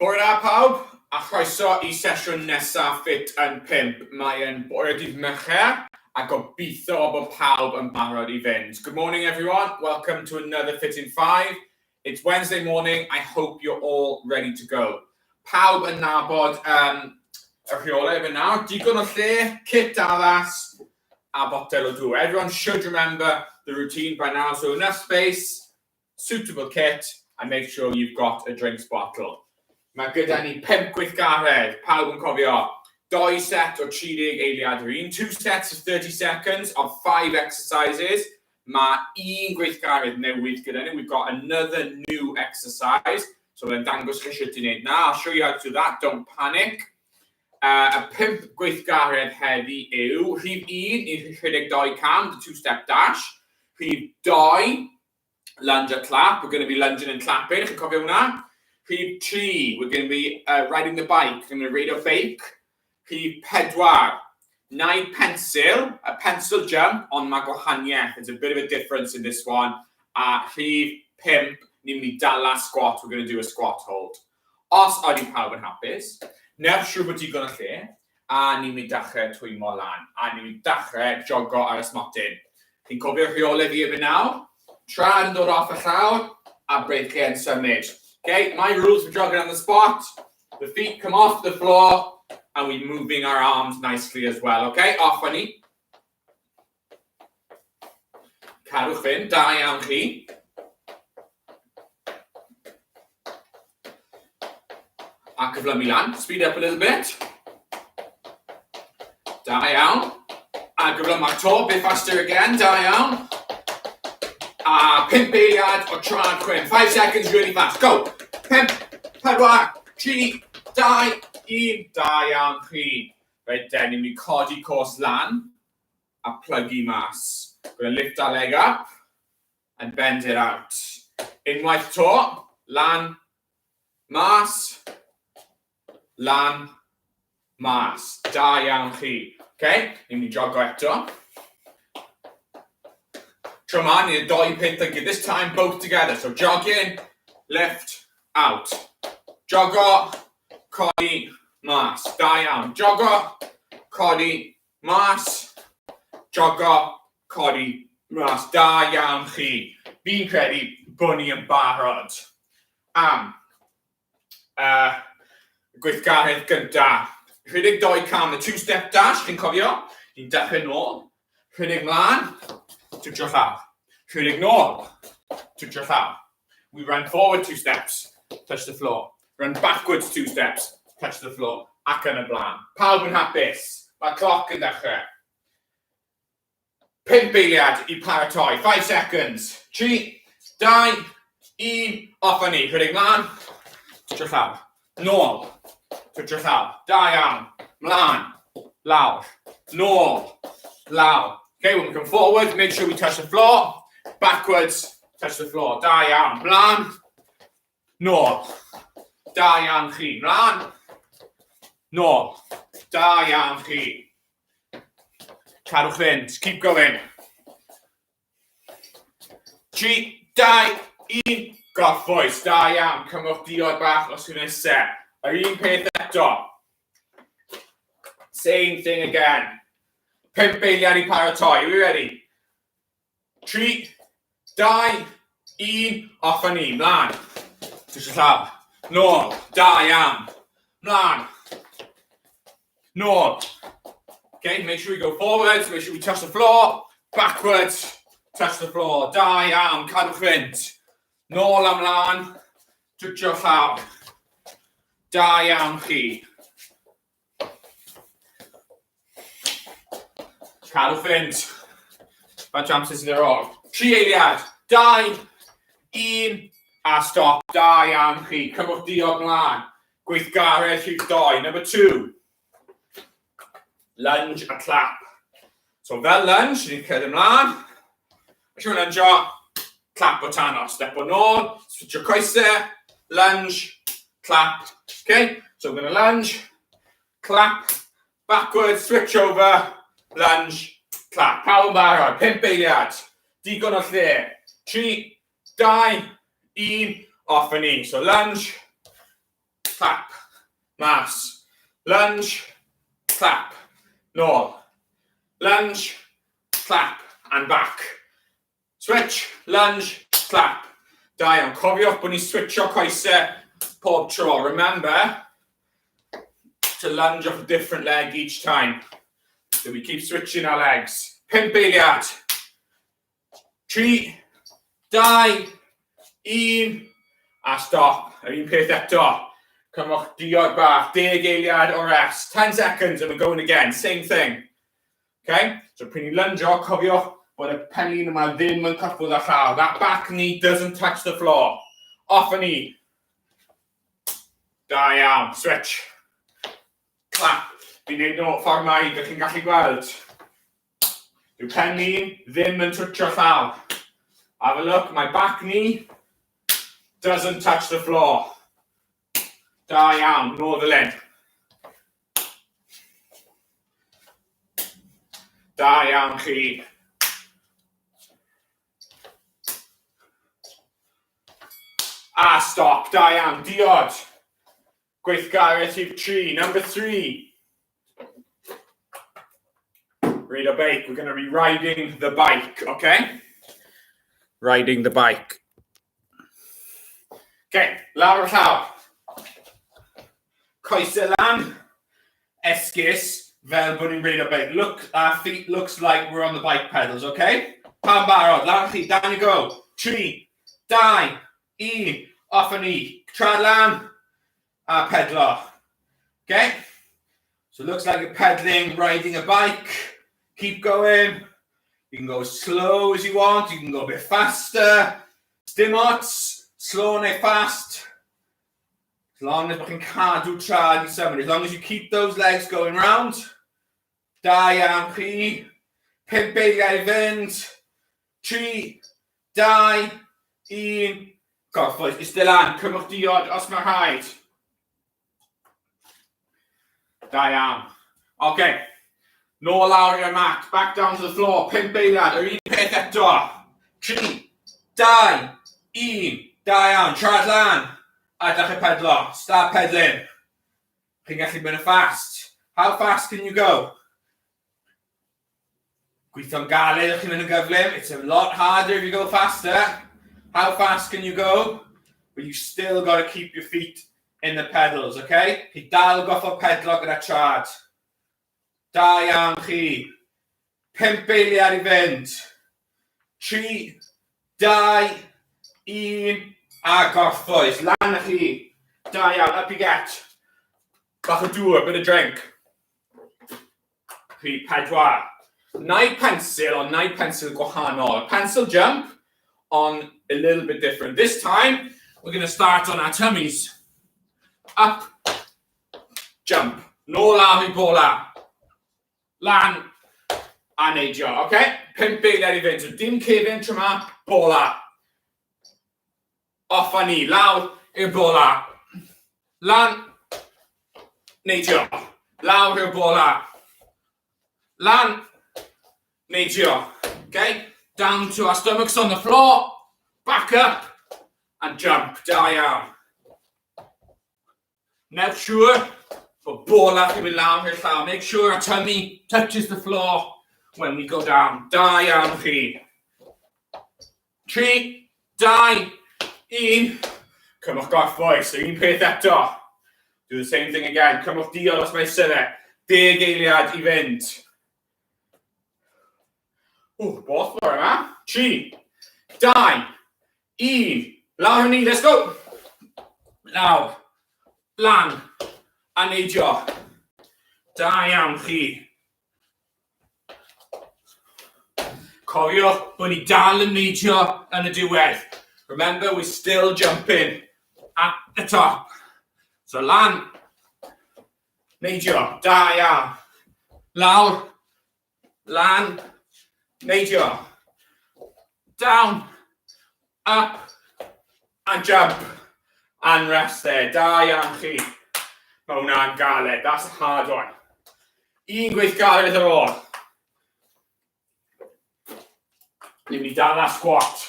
Bore da pawb, a chroeso i sesiwn nesaf Ffit yn 5. Mae yn bore dydd Mercher, a gobeithio bod pawb yn barod i fynd. Good morning everyone, welcome to another Fit in 5. It's Wednesday morning, I hope you're all ready to go. Pawb yn nabod um, y rheolau erbyn nawr, digon o lle, kit addas, a botel o dŵr. Everyone should remember the routine by now, so enough space, suitable kit and make sure you've got a drinks bottle. Mae gyda ni 5 gweithgaredd, pawb yn cofio. Doi set o 30 eiliad yr un, 2 sets of 30 seconds of 5 exercises. Mae un gweithgaredd newydd gyda ni, we've got another new exercise. So byddai'n dangos chi sut i wneud na. I'll show you how to do that, don't panic. Uh, y pump gweithgaredd heddi yw rhif 1 i rhedeg 2 cam, the two-step dash. Rhif 2, lunge a clap. We're going to be lunging and clapping. Chi'n cofio hwnna? Rhif 3, we're going to be uh, riding the bike. We're going to ride a bike. Rhif 4, naid pencil, a pencil jump, ond mae gwahaniaeth. There's a bit of a difference in this one. A rhif 5, ni'n mynd i dala squat. We're going to do a squat hold. Os ydy pawb yn hapus, newch siŵr bod digon o lle, a ni'n mynd i dechrau twymo lan, a ni'n mynd i dechrau jogo ar y smotyn. Chi'n cofio rheolau fi erbyn nawr? Traed yn dod off y llawr, a breichiau yn symud. Okay, my rules for jogging on the spot, the feet come off the floor, and we're moving our arms nicely as well, okay? Off â ni. Cadwch fynd, da iawn chi. A cyflymu lan, speed up a little bit. Da iawn. A gyflymach to, bit faster again, da iawn. A pimp eiliad o traed chwim. 5 seconds really fast, go. 5, 4, 3, 2, 1. Da iawn chi. Reit then, ni'n mynd i codi cos lan a plygu mas. Gonna lift our leg up and bend it out. Unwaith to, lan, mas, lan, mas. Da iawn chi. Okay, ni'n mynd i jogo eto. Tro ma, ni'n doi peth ag this time both together. So jogging, lift, out. Jogo, codi, mas. Da iawn. Jogo, codi, mas. Jogo, codi, mas. Da iawn chi. Fi'n credu bod ni yn barod am uh, gweithgaredd gyntaf. Rhedeg doi cam, the two-step dash, chi'n cofio? Ni'n dechrau nôl, rhedeg mlaen, twtio llaw. Rhedeg nôl, twtio llaw. We run forward two steps, touch the floor. Run backwards two steps, touch the floor. Ac yn y blaen. Pawb yn hapus. Mae cloc yn dechrau. 5 eiliad i paratoi. 5 seconds. 3, 2, 1. Off â ni. Rhedeg mlaen. Twtio llaw. Nôl. Twtio llaw. Da iawn. Mlaen. Lawr. Nôl. Lawr. Okay, when we come forward, make sure we touch the floor. Backwards, touch the floor. Da iawn. Mlaen. Nôl. Da iawn chi. Mlaen. Nôl. Da iawn chi. Cadwch fynd. Keep going. 3, 2, 1. Gorffwys. Da iawn. Cymwch diod bach os chi'n eisiau. Yr un peth eto. Same thing again. 5 eiliad i paratoi. Are we ready? 3, 2, 1. Off â ni. Mlaen. Twtio llaw. Nôl. Da iawn. Mlaen. Nôl. Okay, make sure we go forwards, make sure we touch the floor. Backwards, touch the floor. Da iawn, cadwch fynd. Nôl a mlaen, twtio llaw. Da iawn chi. Cadwch fynd. Faint o amser sydd ar ôl? 3 eiliad. 2, 1, a stop. Da iawn chi. Cymwch diod mlaen. Gweithgaredd rhif 2. Number 2. Lunge a clap. So fel lunge, ni'n cyrraedd ymlaen. Felly mae'n lungio, clap o tano. Step o nôl, switcho coesau, lunge, clap. Okay, so we're going to lunge, clap, backwards, switch over, lunge, clap. Pawb yn barod, 5 eiliad. Digon o lle. 3, 2, 1, off â ni. So lunge, Clap. Mas. Lunge. Clap. Nôl. Lunge. Clap. And back. Switch. Lunge. Clap. Da iawn. Cofiwch bod ni'n switcho coesau pob tro. Remember to lunge off a different leg each time. So we keep switching our legs. Pump eiliad. 3, 2, 1, a stop. Yr un peth eto. Cymwch diod bach, 10 eiliad o rest. 10 seconds and we're going again. Same thing. Okay? So pryd ni'n lungio, cofiwch bod y penlin yma ddim yn cyffwrdd â llawr. That back knee doesn't touch the floor. Off a ni. Da iawn. Switch. Clap. Fi'n neud nhw ffordd mai, ydych chi'n gallu gweld. Dyw pen ni ddim yn twtio llawr. Have a look, my back knee doesn't touch the floor. Da iawn, nôl fel hyn. Da iawn chi. A stop, da iawn, diod. Gweithgaredd rhif 3, number 3. Ride a bike. We're going to be riding the bike, okay? Riding the bike. Okay, lawr y llaw. Coesau lan, esgus, fel bod ni'n reidio beic. Look, our feet looks like we're on the bike pedals, okay? Pam barod, lan chi, down you go. 3, 2, 1, off â ni. Traed lan, a pedlo. Okay? So it looks like you're pedaling, riding a bike. Keep going. You can go as slow as you want. You can go a bit faster. Dim ots, slow neu fast. As long as bod chi'n cadw traed i symud. As long as you keep those legs going round. Da iawn chi. Pump eiliad i fynd. 3, 2, 1. Gorffwys, eistedd lan, cymwch diod os mae rhaid. Da iawn. Oce. Okay. Nôl lawr i'r mat, back down to the floor, pump eiliad, yr un peth eto. 3, 2, 1, da iawn, traed lan, a dechrau pedlo, start pedaling. Chi'n gallu mynd yn fast. How fast can you go? Gweithio'n galed, chi'n mynd yn gyflym. It's a lot harder if you go faster. How fast can you go? But you still got to keep your feet in the pedals, okay? Chi dal goffo pedlo gyda traed. Da iawn chi. Pump eiliad i fynd. 3, 2, 1, a gorffwys. Lan â chi. Da iawn, up you get. Bach o dŵr, bit of drink. Rhif pedwar. Naid pensil, ond naid pensil gwahanol. Pencil jump, on a little bit different. This time, we're going to start on our tummies. Up, jump. Nôl am i bola. Lan, a neidio, oce? Okay? Pump eiliad i fynd. So dim cefn tro 'ma, bola. Off â ni, lawr i'r bola. Lan, neidio. Lawr i'r bola. Lan, neidio. Okay? Down to our stomachs on the floor. Back up and jump. Da iawn. Newch siŵr bod bola chi'n mynd lawr i'r llawr. Make sure our tummy touches the floor when we go down. Da iawn chi. 3, 2, 1. Cymwch gorffwys. Yr un peth eto. Do the same thing again. Cymwch diod os mae eisiau fe. 10 eiliad i fynd. Ww, both bore yma. 3, 2, 1. Lawr ni, let's go. Lawr. Lan. A neidio. Da iawn chi. Cofiwch bod ni dal yn neidio yn y diwedd. Remember, we're still jumping at the top. So lan, neidio, da iawn. Lawr, lan, neidio. Down, up, and jump. And rest there. Da iawn chi. Mae hwnna'n galed. That's a hard one. Un gweithgaredd ar ôl. Ni'n mynd i dal squat.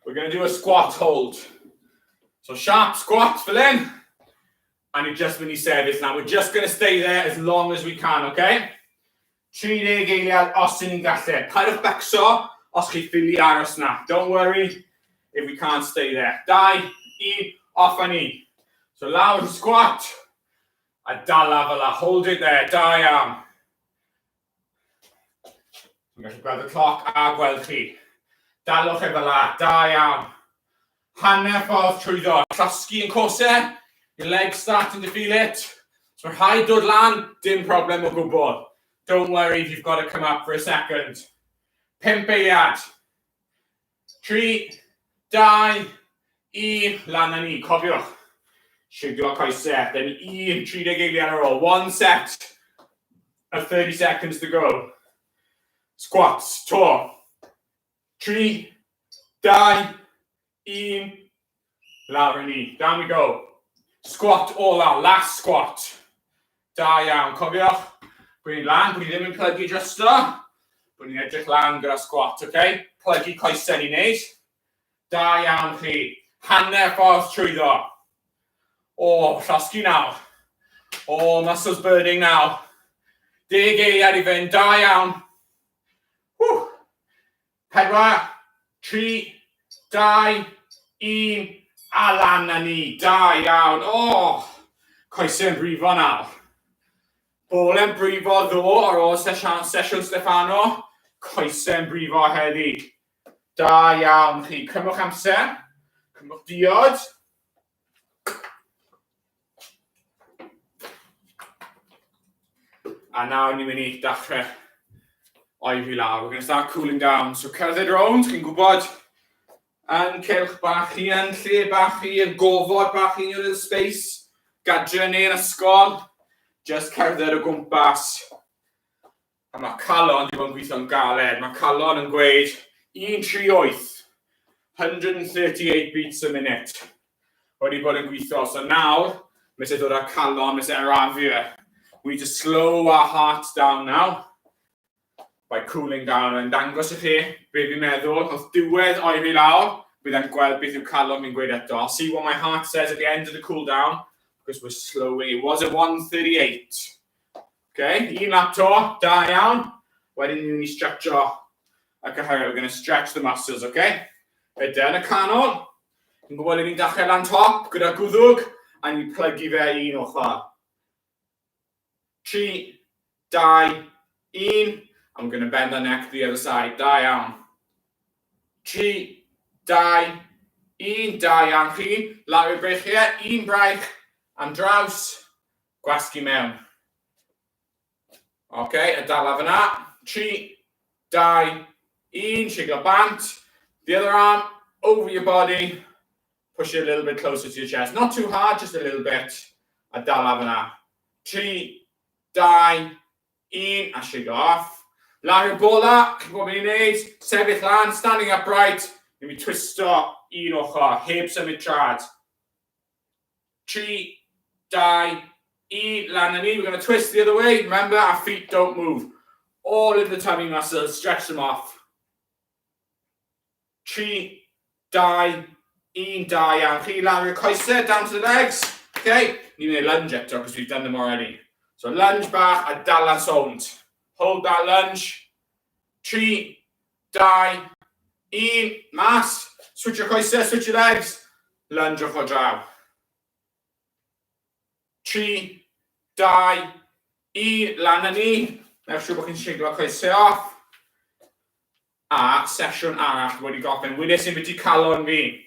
We're going to do a squat hold. So sharp squat fel hyn. A ni just mynd i sefyll na. We're just going to stay there as long as we can, okay? 30 eiliad os ydyn ni'n gallu. Paidwch becso os chi ffili aros na. Don't worry if we can't stay there. 2, 1, off â ni. So lawr, squat, a dala fel la. Hold it there, da iawn. Dwi'n gallu gweld y cloc a gweld chi. Dalwch e fel la, da iawn. Hanner ffordd trwyddo, llosgi yn cosau, your legs starting to feel it. So mae rhaid dod lan, dim problem o gwbl. Don't worry if you've got to come up for a second. Pump eiliad. 3, 2, 1, lan â ni. Cofiwch, siglo coesau. Then 1, 30 eiliad ar ôl. One set of 30 seconds to go. Squats, to. 3, 2, 1, lawr â ni. Down we go. Squat ola, last squat. Da iawn, cofiwch, bod ni'n lan, bod ni ddim yn plygu drosto, bod ni'n edrych lan gyda squat, oce? Okay? Plygu coesau ni'n neud. Da iawn chi. Hanner ffordd trwyddo. O, llosgi nawr. O, muscles burning now. 10 eiliad i fynd, da iawn. Whew. 4, 3, 2, 1, a lan â ni. Da iawn. O, oh, coesau'n brifo nawr. Bole'n brifo ddo ar ôl sesiwn, sesiwn Stefano. Coesau'n brifo heddi. Da iawn chi. Cymwch amser. Cymwch diod. A nawr ni'n mynd i dechrau oeri lawr. We're going to start cooling down. So cerdded rownd, chi'n gwybod, yn cylch bach chi, yn lle bach chi, yn gofod bach chi, in your little space, gadre neu yn ysgol, just cerdded o gwmpas. A mae calon wedi bod yn gweithio'n galed. Mae calon yn gweud 138, 138 beats a minute. Wedi bod yn gweithio. So nawr, mae eisiau dod â calon, mae eisiau arafu e. We need to slow our hearts down now by cooling down. Yn dangos i chi be fi'n meddwl. Wrth diwedd oeri lawr, bydd e'n gweld beth yw calon fi'n gweud eto. I'll see what my heart says at the end of the cool down because we're slowing. It was at 138. Okay, un lap to, da iawn. Wedyn ni'n mynd i stretcho y cyhyrau. We're going to stretch the muscles, okay? Ydy, yn y canol, yn gwybod le ni'n dechrau lan top gyda gwddwg, a ni'n plygu fe un ochr. 3, 2, 1, and we're going to bend our neck to the other side. Da iawn. 3, 2, 1, da iawn chi. Lawr i'r breichiau, un braich am draws, Gwasgu mewn. Oce, okay, a dala fyna. 3, 2, 1, siglo bant. The other arm, over your body. Push it a little bit closer to your chest. Not too hard, just a little bit. A dala fyna. 3, 2, 1, a siglo off. Lawr i'r bola, chi'n gwybod beth ni'n neud? Sefyll lan, standing upright. Ni'n mynd twisto un ochr, heb symud trad. 3, 2, 1, lan â ni. We're going to twist the other way. Remember, our feet don't move. All of the tummy muscles, stretch them off. 3, 2, 1, da iawn. Chi lawr i'r coesau, down to the legs. Okay, ni'n mynd lunge eto, because we've done them already. So lunge bach a dala sownd. Hold that lunge. 3, 2, 1, mas. Switch your coesau, switch your legs. Lunge ochr draw. 3, 2, 1, lan â ni. Newch siŵr bod chi'n siglo coesau off. A sesiwn arall wedi gorffen. Wedes i'n byti calon fi.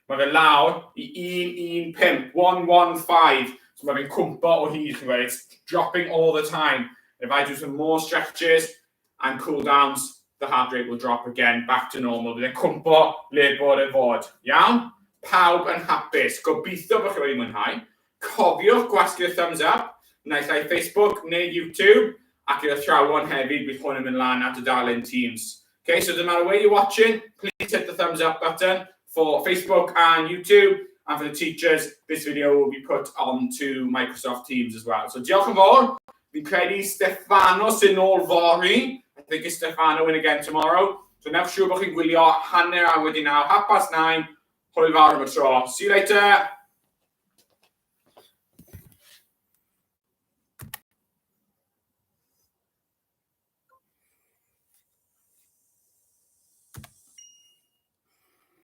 Mae fe lawr i 115, 115. So mae fe'n cwmpo o hyd, chi'n gweld. It's dropping all the time. If I do some more stretches and cool downs, the heart rate will drop again, back to normal. Bydd e'n cwmpo le bod e fod. Iawn? Pawb yn hapus. Gobeithio bod chi wedi mwynhau. Cofiwch gwasgu'r thumbs up, naill ai Facebook neu YouTube, ac i'r athrawon hefyd, bydd hwn yn mynd lan at dudalen Teams. Okay, so no matter where you're watching, please hit the thumbs up button for Facebook and YouTube, and for the teachers, this video will be put onto Microsoft Teams as well. So diolch yn fawr. Fi'n credu Stefano sy'n nôl fory. I think it's Stefano in again tomorrow. So newch siŵr bod chi'n gwylio 9:30, 9:30. Hwyl fawr am y tro. See you later.